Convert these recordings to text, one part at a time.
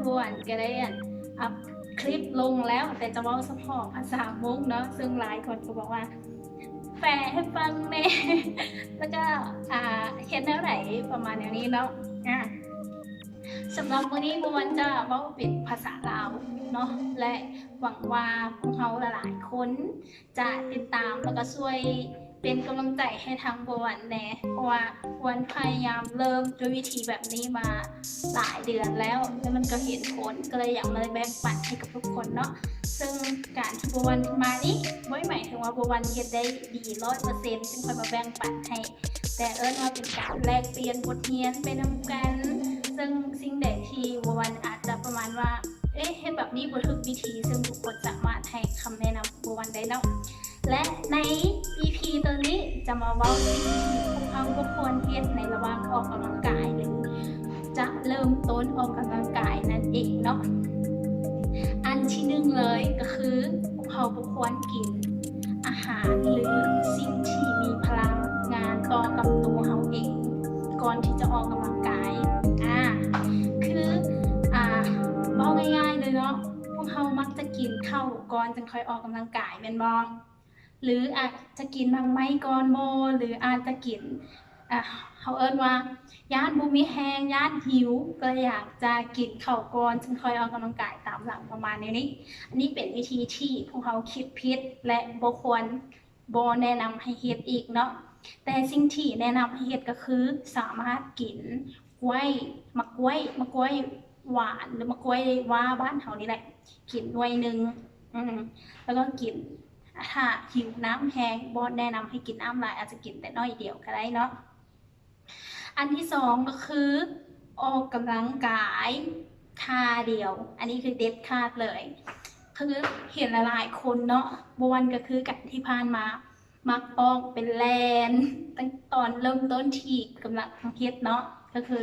ບົວວັນກໍໄດ້ອັບຄລິບລົງແລ້ວ, ແຕ່ຈະເວົ້າສະເພາະພາສາມົ້ງເນາະ, ເຊິ່ງຫຼາຍຄົນກໍບອກວ່າ ແປໃຫ້ຟັງແດ່ ແລ້ວກໍ ອ່າ ເຮັດແນວໃດ ປະມານແນວນີ້ເນາະ. ອ່າ ສຳລັບມື້ນີ້ບົວວັນຈະເວົ້າເປັນພາສາລາວເນາະ ແລະ ຫວັງວ່າພວກເຮົາຫຼາຍໆຄົນຈະຕິດຕາມ ແລ້ວກໍຊ່ວຍເປັນກຳລັງໃຈໃຫ້ທາງບົວວັນແດ່, ເພາະວ່າບົວວັນພະຍາຍາມເລີ່ມດ້ວຍວິທີແບບນີ້ມາຫຼາຍເດືອນແລ້ວ ແລ້ວມັນກໍເຫັນຜົນ, ກໍເລີຍຢາກມາແບ່ງປັນໃຫ້ກັບທຸກຄົນເນາະ. ເຊິ່ງການທີ່ບົວວັນມານີ້ ບໍ່ໄດ້ໝາຍເຖິງວ່າບົວວັນເຮັດໄດ້ດີຮ້ອຍເປີເຊັນ ຈຶ່ງຄ່ອຍມາແບ່ງປັນໃຫ້, ແຕ່ເອີ້ນວ່າເປັນການແລກປ່ຽນບົດຮຽນໄປນຳກັນ. ເຊິ່ງສິ່ງໃດທີ່ບົວວັນອາດຈະປະມານວ່າ ເອະ ເຮັດແບບນີ້ບໍ່ຖືກວິທີ, ເຊິ່ງທຸກຄົນສາມາດໃຫ້ຄຳແນະນຳບົວວັນໄດ້ເນາະ. ແລະ ໃນອີພີໂຕນີ້ຈະມາເວົ້າສິ່ງທີ່ພວກເຮົາບໍ່ຄວນເຮັດໃນລະຫວ່າງອອກກຳລັງກາຍ ຫຼື ຈະເລີ່ມຕົ້ນອອກກຳລັງກາຍນັ້ນເອງເນາະ. ອັນທີໜຶ່ງເລີຍກໍຄື ພວກເຮົາບໍ່ຄວນກິນອາຫານ ຫຼື ສິ່ງທີ່ມີພະລັງງານຕໍ່ກັບໂຕເຮົາເອງ ກ່ອນທີ່ຈະອອກກຳລັງກາຍ. ອາ ຄື ອາ ເວົ້າງ່າຍໆເລີຍເນາະ, ພວກເຮົາມັກຈະກິນເຂົ້າກ່ອນຈຶ່ງຄ່ອຍອອກກຳລັງກາຍແມ່ນບໍ່? ຫຼືອາດຈະກິນໝາກໄມ້ກ່ອນບໍ່? ຫຼືອາດຈະກິນ ອ່າ ເຮົາເອີ້ນວ່າ ຢ້ານບໍ່ມີແຮງ, ຢ້ານຫິວ, ກໍຢາກຈະກິນເຂົ້າກ່ອນ ຈຶ່ງຄ່ອຍອອກກຳລັງກາຍຕາມຫຼັງ ປະມານແນວນີ້. ອັນນີ້ເປັນວິທີທີ່ພວກເຮົາຄິດຜິດ ແລະ ບໍ່ຄວນ ບໍ່ແນະນຳໃຫ້ເຮັດອີກເນາະ. ແຕ່ສິ່ງທີ່ແນະນຳໃຫ້ເຮັດກໍຄື ສາມາດກິນກ້ວຍ, ໝາກກ້ວຍ, ໝາກກ້ວຍຫວານ ຫຼື ໝາກກ້ວຍຫວ້າບ້ານເຮົານີ້ແຫຼະ, ກິນໜ່ວຍໜຶ່ງ ອືມ ແລ້ວກໍກິນ ຖ້າຫິວນ້ຳແຮງ ບໍ່ແນະນຳໃຫ້ກິນນ້ຳຫຼາຍ, ອາດຈະກິນແຕ່ໜ້ອຍດຽວກໍໄດ້ເນາະ. ອັນທີສອງກໍຄື ອອກກຳລັງກາຍທ່າດຽວ, ອັນນີ້ຄືເດັດຂາດເລີຍ. ຄືເຫັນຫຼາຍໆຄົນເນາະ, ບໍ່ວ່າກໍຄືກັນ ທີ່ຜ່ານມາມັກອອກໄປແລ່ນ, ຕັ້ງຕອນເລີ່ມຕົ້ນທີ່ກຳລັງເຮັດເນາະ, ກໍຄື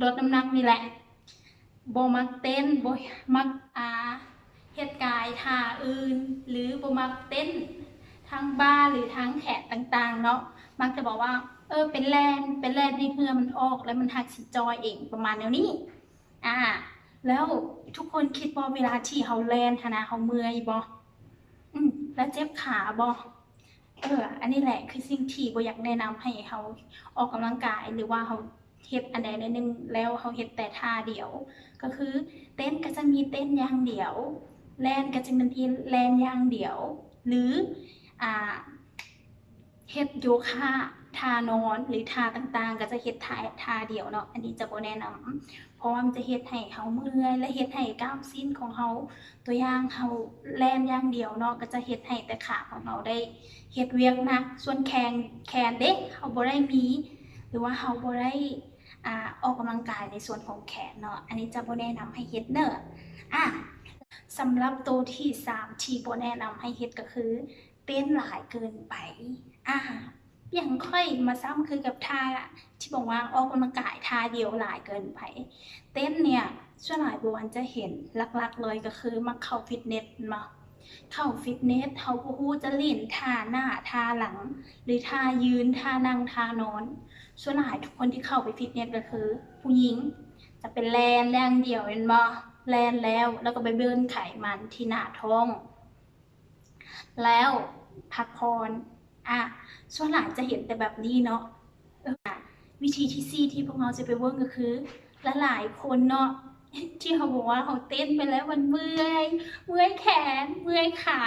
ລົດນ້ຳໜັກນີ້ແຫຼະ. ບໍ່ມັກເຕັ້ນ, ບໍ່ມັກ ອ່າ ເຮັດກາຍທ່າອື່ນ ຫຼື ບໍ່ມັກເຕັ້ນທາງບ່າ ຫຼື ທາງແຂນຕ່າງໆເນາະ, ມັກຈະບອກວ່າ ເອີ ໄປແລ່ນ, ໄປແລ່ນໃຫ້ເຫື່ອມັນອອກ ແລ້ວມັນຫາກຊິຈ່ອຍເອງ ປະມານແນວນີ້. ອາ ແລ້ວທຸກຄົນຄິດບໍ່ ເວລາທີ່ເຮົາແລ່ນຫັ້ນນະ ເຮົາເມື່ອຍບໍ່? ອືມ ແລ້ວເຈັບຂາບໍ່? ເອີ ອັນນີ້ແຫຼະຄືສິ່ງທີ່ບໍ່ຢາກແນະນຳໃຫ້ເຮົາອອກກຳລັງກາຍ ຫຼືວ່າເຮົາເຮັດອັນໃດອັນໜຶ່ງແລ້ວເຮົາເຮັດແຕ່ທ່າດຽວ. ກໍຄືເຕັ້ນກໍຈະມີເຕັ້ນຢ່າງດຽວ, ແລ່ນກໍຈະມີແລ່ນຢ່າງດຽວ ຫຼື ອ່າ ເຮັດໂຍຄະ ທ່ານອນ ຫຼື ທ່າຕ່າງໆ ກໍຈະເຮັດທ່າ ທ່າດຽວເນາະ. ອັນນີ້ຈະບໍ່ແນະນຳ ເພາະວ່າມັນຈະເຮັດໃຫ້ເຮົາເມື່ອຍ ແລະ ເຮັດໃຫ້ກ້າມຊີ້ນຂອງເຮົາ ຕົວຢ່າງເຮົາແລ່ນຢ່າງດຽວເນາະ ກໍຈະເຮັດໃຫ້ແຕ່ຂາຂອງເຮົາໄດ້ເຮັດວຽກໜັກ, ສ່ວນແຂນ ແຂນເດ້ ເຮົາບໍ່ໄດ້ມີ ຫຼືວ່າເຮົາບໍ່ໄດ້ ອ່າ ອອກກຳລັງກາຍໃນສ່ວນຂອງແຂນເນາະ, ອັນນີ້ຈະບໍ່ແນະນຳໃຫ້ເຮັດເນີ. ອ່າ ສຳລັບໂຕທີສາມທີ່ບໍ່ແນະນຳໃຫ້ເຮັດກໍຄື ເຕັ້ນຫຼາຍເກີນໄປ. ອາ ຢ່າງຂ້ອຍມາຊ້ຳຄືກັບທ່າທີ່ບອກວ່າອອກກຳລັງກາຍທ່າດຽວຫຼາຍເກີນໄປ. ເຕັ້ນເນີ້ຍ ສ່ວນຫຼາຍບົວວັນຈະເຫັນຫຼັກໆເລີຍກໍຄືມັກເຂົ້າຟິດເນັດແມ່ນບໍ່? ເຂົ້າຟິດເນັດ ເຮົາບໍ່ຮູ້ຈະຫຼິ້ນທ່າໜ້າທ່າຫຼັງ ຫຼື ທ່າຢືນ ທ່ານັ່ງ ທ່ານອນ. ສ່ວນຫຼາຍທຸກຄົນທີ່ເຂົ້າໄປຟິດເນັດກໍຄືຜູ້ຍິງ ຈະໄປແລ່ນຢ່າງດຽວແມ່ນບໍ່? ແລ່ນແລ້ວ ແລ້ວກໍໄປເບີນໄຂມັນທີ່ໜ້າທ້ອງ ແລ້ວພັກຜ່ອນ. ອາ ສ່ວນຫຼາຍຈະເຫັນແຕ່ແບບນີ້ເນາະ. ເອີ ວິທີທີສີ່ທີ່ພວກເຮົາຈະໄປເບິ່ງກໍຄື ຫຼາຍໆຄົນເນາະ ທີ່ເຮົາບອກວ່າເຮົາເຕັ້ນໄປແລ້ວມັນເມື່ອຍ, ເມື່ອຍແຂນ, ເມື່ອຍຂາ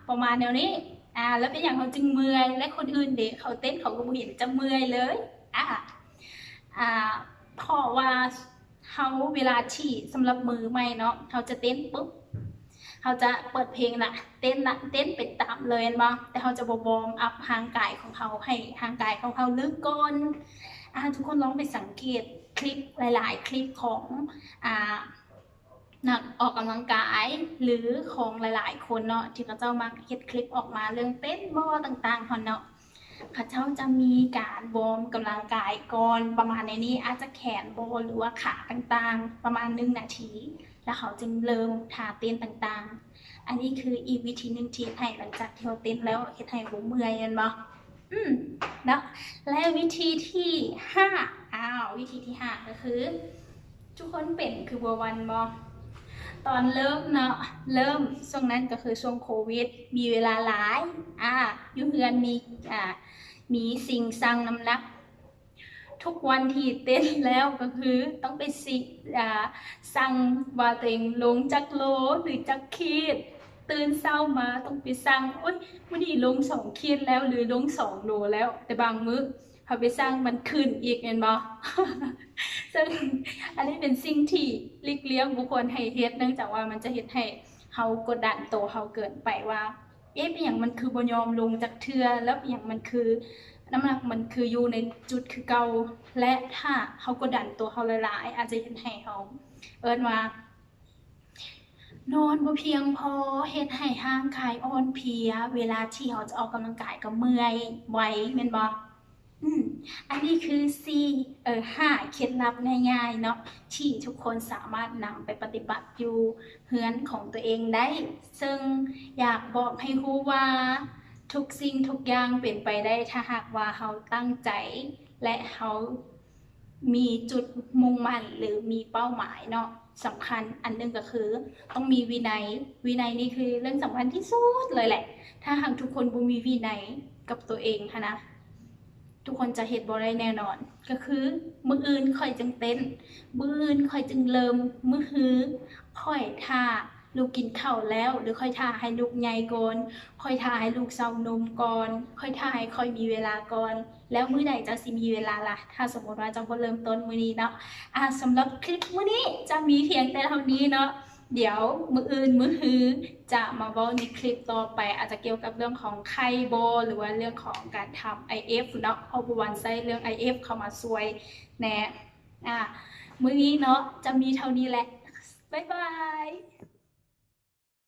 ປະມານແນວນີ້. ອາ ແລ້ວເປັນຫຍັງເຮົາຈຶ່ງເມື່ອຍ ແລະ ຄົນອື່ນເດ ເຂົາເຕັ້ນເຂົາກໍບໍ່ເຫັນຈະເມື່ອຍເລີຍ. ອາ ອາ ເພາະວ່າ ເຮົາເວລາທີ່ ສຳລັບມືໃໝ່ເນາະ ເຮົາຈະເຕັ້ນປຶບ ເຮົາຈະເປີດເພງລະ ເຕັ້ນລະ ເຕັ້ນໄປຕາມເລີຍແມ່ນບໍ່? ແຕ່ເຮົາຈະບໍ່ວອມອັບຮ່າງກາຍຂອງເຮົາ ໃຫ້ຮ່າງກາຍຂອງເຮົາລຶກກ່ອນ. ອາ ທຸກຄົນລອງໄປສັງເກດຄລິບຫຼາຍໆຄລິບຂອງ ອາ ນັກອອກກຳລັງກາຍ ຫຼື ຂອງຫຼາຍໆຄົນເນາະ ທີ່ເຂົາເຈົ້າມັກເຮັດຄລິບອອກມາເລື່ອງເຕັ້ນບໍ່ຕ່າງໆຫັ້ນເນາະ. ເຂົາເຈົ້າຈະມີການວອມກຳລັງກາຍກ່ອນ ປະມານໃນນີ້ ອາດຈະແຂນບໍ ຫຼືວ່າຂາຕ່າງໆ ປະມານໜຶ່ງນາທີ ແລ້ວເຂົາຈຶ່ງເລີ່ມທ່າເຕັ້ນຕ່າງໆ. ອັນນີ້ຄືອີກວິທີໜຶ່ງທີ່ເຮັດໃຫ້ ຫຼັງຈາກທີ່ເຮົາເຕັ້ນແລ້ວ ເຮັດໃຫ້ບໍ່ເມື່ອຍແມ່ນບໍ່? ອືມ ເນາະ ແລະ ວິທີທີຫ້າ ອ້າວ ວິທີທີຫ້າກໍຄື ທຸກຄົນເປັນຄືບົວວັນບໍ່? ຕອນເລີ່ມເນາະ ເລີ່ມຊ່ວງນັ້ນກໍຄືຊ່ວງໂຄວິດ ມີເວລາຫຼາຍ ອາ ຢູ່ເຮືອນມີ ອາ ມີສິ່ງຊັ່ງນ້ຳໜັກ ທຸກວັນທີ່ເຕັ້ນແລ້ວກໍຄືຕ້ອງໄປຊິ ອາ ຊັ່ງວ່າຕົວເອງລົງຈັກໂລ ຫຼື ຈັກຂີດ ຕື່ນເຊົ້າມາຕ້ອງໄປຊັ່ງ ໂອ້ຍ ມື້ນີ້ລົງສອງຂີດແລ້ວ ຫຼື ລົງສອງໂລແລ້ວ ແຕ່ບາງມື້ ເຮົາໄປຊັ່ງມັນຂຶ້ນອີກແມ່ນບໍ່? ເຊິ່ງອັນນີ້ເປັນສິ່ງທີ່ຫຼີກລ່ຽງບໍ່ຄວນໃຫ້ເຮັດ ເນື່ອງຈາກວ່າມັນຈະເຮັດໃຫ້ເຮົາກົດດັນໂຕເຮົາເກີນໄປວ່າ ເອະ ເປັນຫຍັງມັນຄືບໍ່ຍອມລົງຈັກເທື່ອ ແລ້ວເປັນຫຍັງມັນຄື ນ້ຳໜັກມັນຄືຢູ່ໃນຈຸດຄືເກົ່າ ແລະ ຖ້າເຮົາກົດດັນໂຕເຮົາຫຼາຍໆ ອາດຈະເຮັດໃຫ້ເຮົາ ເອີ້ນວ່າ ນອນບໍ່ພຽງພໍ ເຮັດໃຫ້ຮ່າງກາຍອ່ອນເພຍ ເວລາທີ່ເຮົາຈະອອກກຳລັງກາຍກໍເມື່ອຍໄວແມ່ນບໍ່? ອືມ ອັນນີ້ຄືສີ່ ເອີ ຫ້າເຄັດລັບງ່າຍໆເນາະ ທີ່ທຸກຄົນສາມາດນຳໄປປະຕິບັດຢູ່ເຮືອນຂອງຕົວເອງໄດ້ ເຊິ່ງຢາກບອກໃຫ້ຮູ້ວ່າ ທຸກສິ່ງທຸກຢ່າງເປັນໄປໄດ້ ຖ້າຫາກວ່າເຮົາຕັ້ງໃຈ ແລະ ເຮົາ ມີຈຸດມຸ່ງໝັ້ນ ຫຼື ມີເປົ້າໝາຍເນາະ ສຳຄັນອັນໜຶ່ງກໍຄືຕ້ອງມີວິໄນ ວິໄນນີ້ຄືເລື່ອງສຳຄັນທີ່ສຸດເລີຍແຫຼະ ຖ້າຫາກທຸກຄົນບໍ່ມີວິໄນກັບຕົວເອງຫັ້ນນະ ທຸກຄົນຈະເຮັດບໍ່ໄດ້ແນ່ນອນ ກໍຄືມື້ອື່ນຂ້ອຍຈຶ່ງເຕັ້ນ ມື້ອື່ນຂ້ອຍຈຶ່ງເລີ່ມ ມື້ຮືຂ້ອຍຖ້າ ລູກກິນເຂົ້າແລ້ວ ຫຼື ຂ້ອຍຖ້າໃຫ້ລູກໃຫຍ່ກ່ອນ ຂ້ອຍຖ້າໃຫ້ລູກເຊົານົມກ່ອນ ຂ້ອຍຖ້າໃຫ້ຂ້ອຍມີເວລາກ່ອນ ແລ້ວມື້ໃດເຈົ້າຊິມີເວລາລະ ຖ້າສົມມຸດວ່າເຈົ້າບໍ່ເລີ່ມຕົ້ນມື້ນີ້ເນາະ ອາ ສຳລັບຄລິບມື້ນີ້ຈະມີພຽງແຕ່ເທົ່ານີ້ເນາະ ດຽວມື້ອື່ນມື້ຮືຈະມາເວົ້າໃນຄລິບຕໍ່ໄປ ອາດຈະກ່ຽວກັບເລື່ອງຂອງໄຂ່ບໍ່ ຫຼືວ່າເລື່ອງຂອງການທຳໄອເອັຟເນາະ ເພາະບໍ່ຫວັນໃຊ້ເລື່ອງໄອເອັຟເຂົ້າມາຊ່ວຍແດ່ ອາ ມື້ນີ້ເນາະ ຈະມີເທົ່ານີ້ແຫຼະ ບາຍບາຍ.